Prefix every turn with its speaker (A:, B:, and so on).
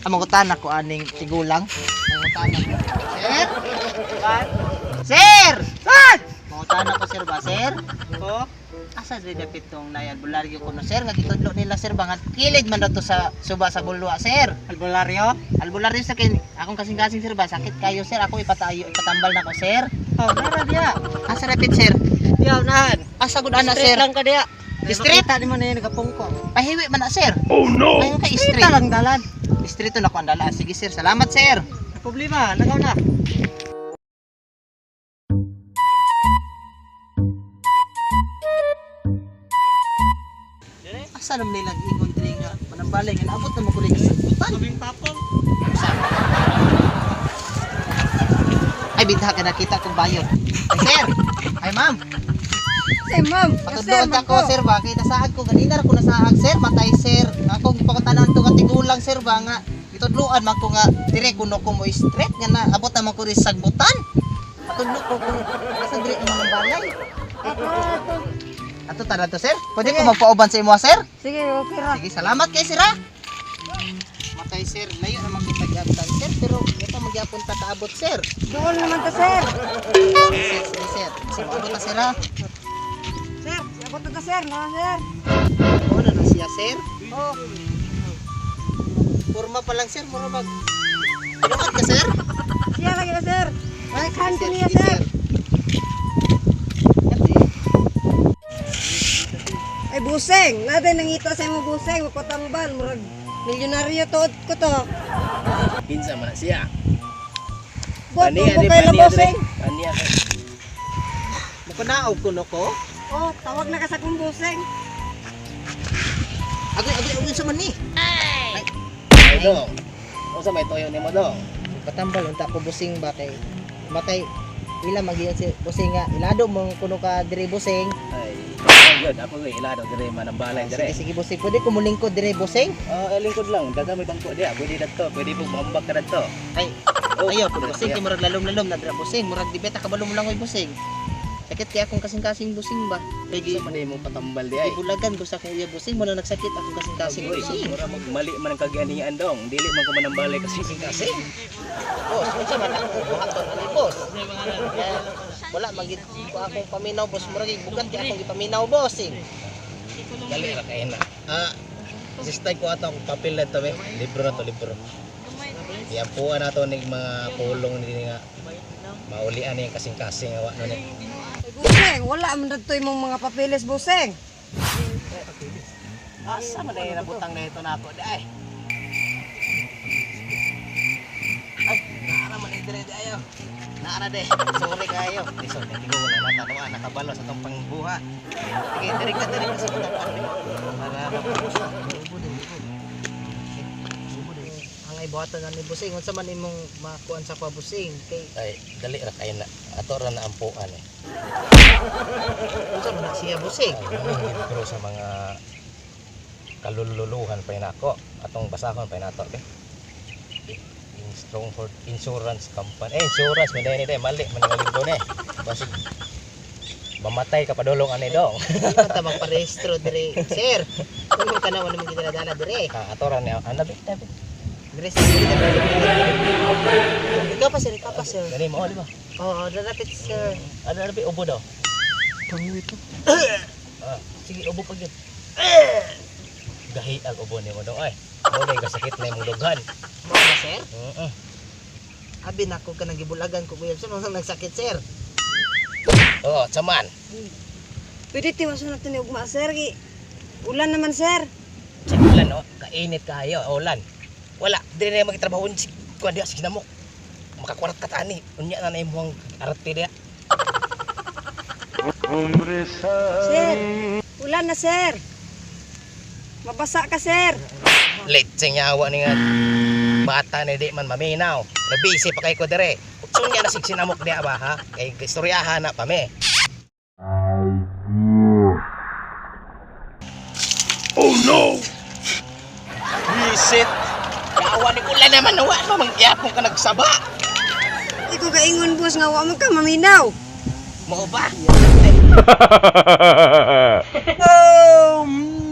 A: Ang mangutan ako aning tigulang. Mangutan ako. Sir? Sir! Sir! Mangutan ako, sir ba, sir?
B: Oh,
A: Asa diri dapit tong nay albularyo ko no, sir? Nga gitudlo nila, sir, ba nga kilid man daw to sa suba sa Bulua, sir.
B: Albularyo?
A: Albularyo sa kin akong kasing-kasing, sir ba, sakit kayo, sir. Ako ipatayo, ipatambal na ko, sir.
B: Oh, nara diya.
A: Asa rapid, sir?
B: Diya, unahan.
A: Asa gud ana,
B: Straight
A: sir?
B: lang ka diya.
A: Straight?
B: Makita ni mo na yun, nagapungko.
A: Pahiwi man na, sir. Oh no. Ayo kay
B: Straight
A: street.
B: lang dalan.
A: Street to na ko ang dala. Sige, sir. Salamat, sir.
B: May problema, lagaw na.
A: Asa naman nila ingon diri nga manambalay nga naabot na mo kulit sa sagbutan.
B: Sabing tapong.
A: Ay bidha ka nakita kong bayot. Ay sir. Ay ma'am.
C: Sir, ma'am.
A: Patudloan ta ko, sir, ba kay nasaag ko ganina ra ko nasaag, sir, matay, sir. Akong gipakutanan to katigulang, sir, ba nga gitudloan man ko nga dire kuno ko mo straight nga naabot na man ko rin sa sagbutan. Patudlo ko kung asa dire ang manambalay. Ato tara to, sir. Pwede ko magpauban sa imo, sir?
C: Sige, okay ra.
A: Sige, salamat kay sir ha. Matay, sir, layo naman kita gyapon, sir, pero ito magyapon ta kaabot, sir.
C: Doon naman ta, sir.
A: Sige, sir, sige, sir. Sir, abot ta, sir, ha.
C: Sir, abot na ta, sir. No, sir.
A: Oo na na siya, sir.
C: Oh,
A: Forma pa lang, sir, mura mag. Pinuot ka, sir?
C: siya lagi na, sir. Ay, kan
A: Sige,
C: niya,
A: sige,
C: sir.
A: Ate,
C: Ay, buseng. Naday nangita sa imo buseng. Magpatambal. Murag milyonaryo tuod ko to.
D: Kinsa man na siya.
C: Bot, mo kay la buseng.
D: Paniya kay.
A: Mukunaog kuno ko.
C: Oh, tawag na ka sa akong buseng.
A: Agoy, agoy, agoy sa man ni.
D: Ay dong. Unsa may toyo nimo, dong?
A: Patambal unta ko busing ba kay matay ila magiyon si busing nga ilado mong kuno ka dire, busing.
D: Ay, yun ako kay ilado dire manambalay
A: Sige,
D: dire.
A: sige, busing. Pwede ko mulingkod dire, busing.
D: Oh, eh, lingkod lang, daga may bangko diya, pwede dadto, pwede pug maambak ka dadto.
A: Ay,
D: Oh,
A: ayaw po, busing, kay murag lalom-lalom na dira, busing, murag di beta kabalo mo lang oy, busing. Sakit kay akong kasing-kasing, busing ba. Kay gi
D: Kinsa man imong patambal di ay.
A: gibulagan ko sa kaya, busing, mo na nagsakit akong kasing-kasing,
D: Uy,
A: busing.
D: mura mag mali man ang kaganian, dong. Dili man ko manambalay kasi kasing.
A: Boss, unsa man ako buhaton ani, boss? Kaya, wala magid ko akong paminaw, boss, murag bugat kay akong gipaminaw, bossing.
D: Dali ra kay na. Ah, sistay ko ato ang papel na to, be. Libro na to, libro. Iampuan na to ning mga pulong ni nga maulian ni kasing-kasing awa no ni.
C: Ay, buseng, wala man dadto imong mga papeles, buseng.
D: Asa man ay nabutang na ito na ako di ay.
A: Ay, naara man ay dire di ayo. Naara de. Sorry kayo.
D: Di so tigo na natanawa nakabalo sa tong pangbuhat.
A: Sige, dire ka dire ka sa butang
D: Para mapusa.
A: Ubo din, ubo. Ubo din. Ang ay buhaton na ni busing, unsa man imong makuan sa kwa, busing? Kay
D: Ay, dali ra kay na. Ato ra na ampuan eh.
A: unsa man na siya, busing?
D: Ay, ang libro sa mga kalululuhan pa nako. Atong basahon pa nato be. In Stronghold Insurance Company. Eh, insurance man ni day mali man ang libro ni. Basig mamatay ka padulong ani, dong.
A: Di man ta magparehistro dire, sir. Kung ka na wala mo gidala dire.
D: Ah, ato ra ni ana be, tabi.
A: Dire sa dire dire. Ikaw pa, sir, ikaw pa, sir.
D: Gani mo, di ba?
A: Oo, lalapit, sir.
D: Ano na be, ubo daw. Ito. Ah, sige, ubo pa gyud. Gahi ang ubo nimo, dong ay. Mo na gasakit na imong dughan.
A: Mo ba, sir?
D: Mm.
A: Abi nako ka nang gibulagan ko kuya. Sir, nang nagsakit, sir.
D: Oo, saman.
C: Pwede tiwason natin ni ugma, sir. Kay ulan naman, sir.
D: Sa ulan, no? Kainit kayo, ulan. Wala, di na magtrabaho si kuan diya sige namo. Makakwarat ka tani. Unya na na imong arte diya.
C: Sir, ulan na, sir. Mabasa ka, sir.
D: Late sing yawa ni nga bata ni di man maminaw. Nabisi pa kay ko dire. Sunya na sig sinamok diya ba ha? Kay istoryahan na pa me. Oh no! Visit! Yawa ni ulan naman, wa pa mangyapon ka nagsaba.
C: Ikaw kaingon, boss, nga wa man ka maminaw.
D: Mao ba?
A: Oh.